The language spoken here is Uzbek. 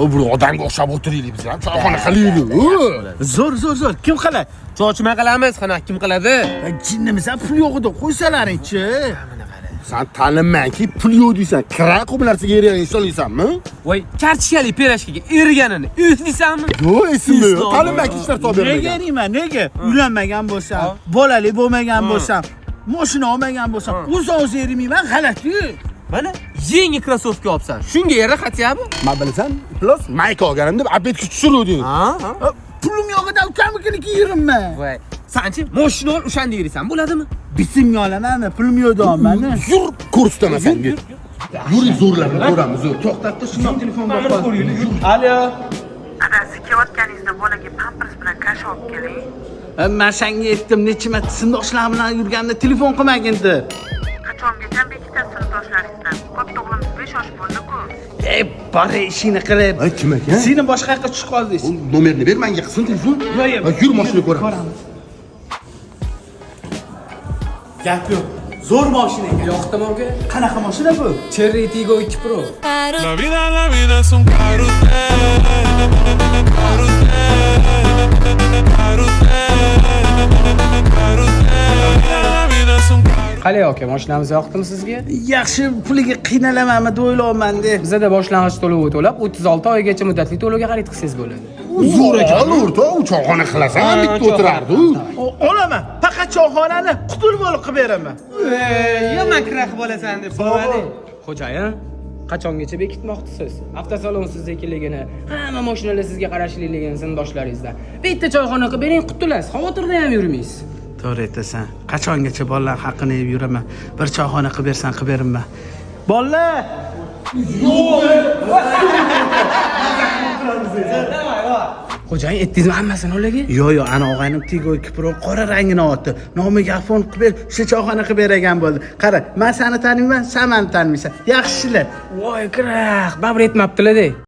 O bir odamga o'xshab o'tiraylik biz ham. Choyxona qilaylik. Zo'r, zo'r, zo'r. Kim qiladi? Chochma qilamiz, qana kim qiladi? Jinnimisan, pul yo'q edi, qo'ysalaringchi. San tanimanki pul yo'q deysan. Kira qilib narsaga ergan insonsanmi? Voy, kartoshkali pirojkaga erganini eslaysanmi? Yo'q, esimda yo'q. Tanimanki hech narsa olib Nega bermagan. eriyman, nega? Uylanmagan bo'lsam, bolali bo'lmagan bo'lsam, mashina olmagan bo'lsam, o'z-o'zi erimayman, g'alati. Mana yangi krossovka olibsan. Shunga era хотя бы. Men bilasan, plus mayka olganim deb obedga tushiruvding. Ha? Ha. Pulim yo'q edi, ukamnikini kiyirimman. Voy, sanchi mashina ol, o'shanda yursan bo'ladimi? Bitimga olamanmi? Pulim yo'q deyapman. Yur, ko'rsataman senga. Yur, zo'rlarni ko'ramiz, zo'r. To'xtatdi, shundoq telefonga qo'yib. Alo. Adasi, kelayotganingizda bolaga pampers bilan kasha olib keling. Men senga aytdim, necha marta sinfdoshlar bilan yurganda telefon qilmagin deb. Qachongacha bekitasiz sinfdoshlaringizdan? Katta o'g'limiz 5 yosh bo'ldi-ku. Ey, bor ishingni qilib. Ay, kim ekan? Seni boshqa yoqqa tushib qoldingiz. Nomerini ber menga, qilsin telefon. Yo'q, Ha, yur, mashina ko'ramiz. Gap yo'q. Zo'r mashina ekan. Yoqdimi aka? Qanaqa mashina bu? Cherry Tiggo 2 Pro. La vida es un carrusel, carrusel, carrusel, carrusel. La vida es un carrusel. Qalay aka, mashinamiz yoqdimi sizga? Yaxshi, puliga qiynalamanmi deb o'ylayapman-da. Bizada boshlang'ich to'lovi to'lab, 36 oygacha muddatli to'lovga xarid qilsangiz bo'ladi. Zo'r ekan, o'rtoq, u choyxona qilasan, bitta o'tirardi u. Olaman. Faqat choyxonani qutulib olib qilib beraman. Yomon kira qilib olasan deb so'rading. Xo'jayin, qachongacha bekitmoqchisiz? Avtosalon siznikiligini, hamma mashinalar sizga qarashliligini sinfdoshlaringizdan. Bitta choyxona qilib bering, qutulasiz. Xavotirda ham yurmaysiz. To'g'ri aytasan. Qachongacha bolalar haqqini yeb yuraman? Bir choyxona qilib bersan, qilib beraman. Bolalar! Xo'jayin, aytdingizmi hammasini ularga? Yo'q, yo'q, ana og'aynim Tiggo 2 Pro qora rangini oldi. Nomiga fon qilib ber, o'sha choyxona qilib beragan bo'ldi. Qara, men seni taniyman, sen meni tanimaysan. Yaxshilar. Voy, kirax, baribir aytmabdilar-da.